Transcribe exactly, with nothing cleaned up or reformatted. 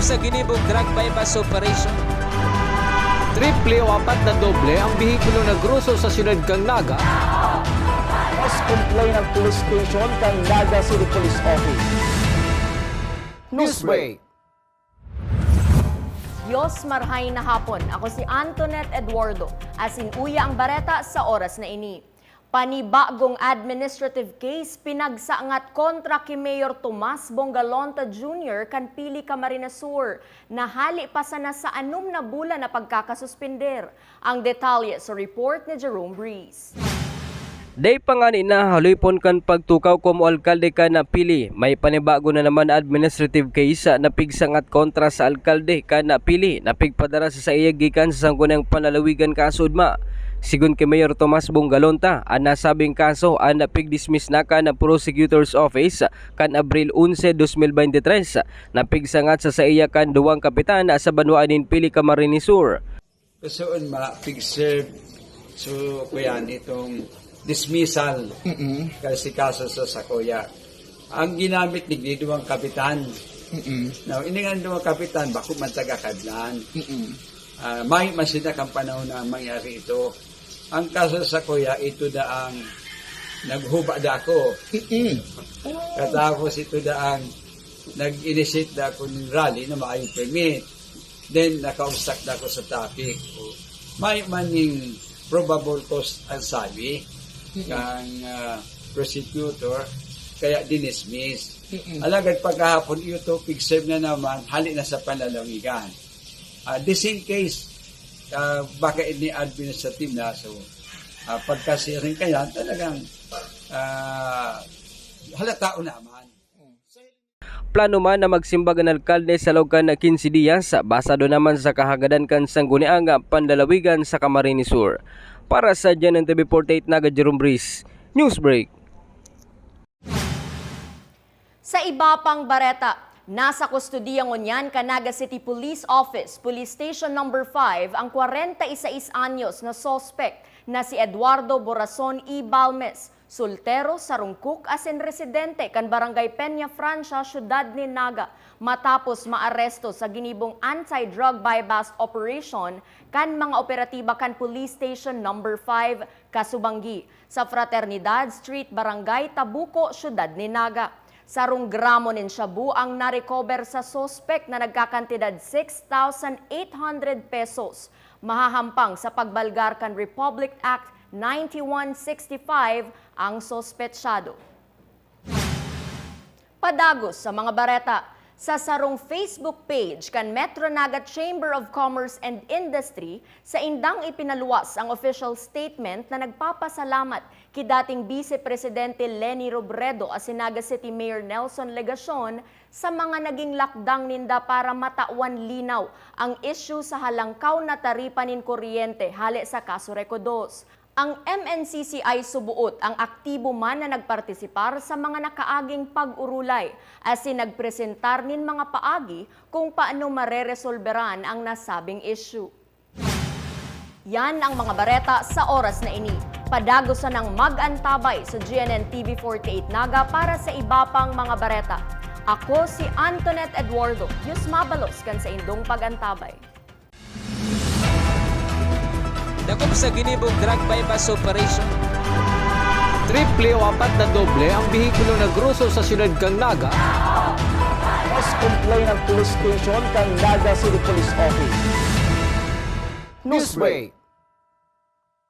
Sa ginibong drug buy-bust operation, triple o apat na doble ang behikulo na groso sa siyudad kan Naga. Mas complain ang police station kan Naga City Police Office. Newsbreak. Diyos, marhay na hapon. Ako si Antoinette Eduardo. Asin uya ang bareta sa oras na ini. Panibagong administrative case pinagsangat kontra ki Mayor Tomas Bongalonta Junior kan Pili, Camarines Sur, na hali pa sana sa anom na bulan na pagkakasuspender. Ang detalye sa report ni Jerome Breeze. Dai pa ngani nahaluypon kan pagtukaw komo alkalde kan Pili, may panibago na naman na administrative case na pigsangat kontra sa alkalde kan Pili na pigpadara sa saiya gikan sa Sangguniang Panlalawigan kaso ugma. Sigon ki Mayor Tomas Bongalonta, an nasabing kaso an pigdismiss na kan Prosecutor's Office kan Abril onse, dos mil bente tres, na pigsangat sa saiya kan duwang kapitan sa banwaan nin Pili, Camarines Sur. Gusto ma pig-serve. So, kuyan, itong dismissal kasi kaso sa sakuya. Ang ginamit ni duwang kapitan. Now, ini nga duwang kapitan, bako man taga Kadlan. Ah, may masina kang panahon na mangyari ito. Ang kaso sa sakuya, ito da ang naghuba da ako. Katapos ito da ang nag-initiate da ako ng rally na maayong permit. Then, naka-obstruct na ako sa traffic. O, may maning probable cause ang sabi kang ah, prosecutor, kaya dinismiss. Alagad pagkahapon, iyo to, pig-serve na naman, hali na sa panlalawigan. Ah, the same case, ah, baka ini administrative na, so, ah, pagkasiring kaya, talagang ah, halata naman. Plano man na magsimbag an alkalde sa laog kan quince diyas, basado naman sa kahagadan kan Sangguniang Panlalawigan sa Camarines Sur. Para sa G N N T V forty-eight Naga, Jerome Breeze, Newsbreak. Sa iba pang bareta, nasa kustodiya ngunyan kan Naga City Police Office, Police Station Number five, ang kwarenta y seis anyos na suspek na si Eduardo Borason y Balmes, soltero, sarungkok asin residente kan Barangay Peña Francia, Syudad nin Naga, matapos maaresto sa ginibong anti-drug buy-bust operation kan mga operatiba kan Police Station Number five, Kasubanggi, sa Fraternidad Street, Barangay Tabuco, Syudad nin Naga. Sarong gramo nin shabu ang na-recover sa suspek na nagkakantidad six thousand eight hundred pesos. Mahahampang sa pagbalgar kan Republic Act ninety-one sixty-five ang suspetsyado. Padagos sa mga bareta. Sa sarong Facebook page kan Metro Naga Chamber of Commerce and Industry, saindang ipinaluwas ang official statement na nagpapasalamat ki dating Bise Presidente Leni Robredo asin Naga City Mayor Nelson Legacion sa mga naging lakdang ninda para matawan linaw ang isyu sa halangkaw na taripa nin kuryente hale sa kaso Recodos. Ang M N C C I suboot ang aktibo man na nagpartisipar sa mga nakaaging pag-orolay asin nagpresentar nin mga paagi kung paano mareresolberan ang nasabing isyu. Yan ang mga bareta sa oras na ini. Padagos sanang mag-antabay sa G N N T V forty-eight Naga para sa iba pang mga bareta. Ako si Antoinette Eduardo, Diyos mabalos kan saindong pag-antabay. Dakop sa ginibong drug buy-bust operation. Triple o apat na doble ang behikulo na groso sa siyudad kan Naga. Mas complain ang police station kan Naga City Police Office. Newsbreak.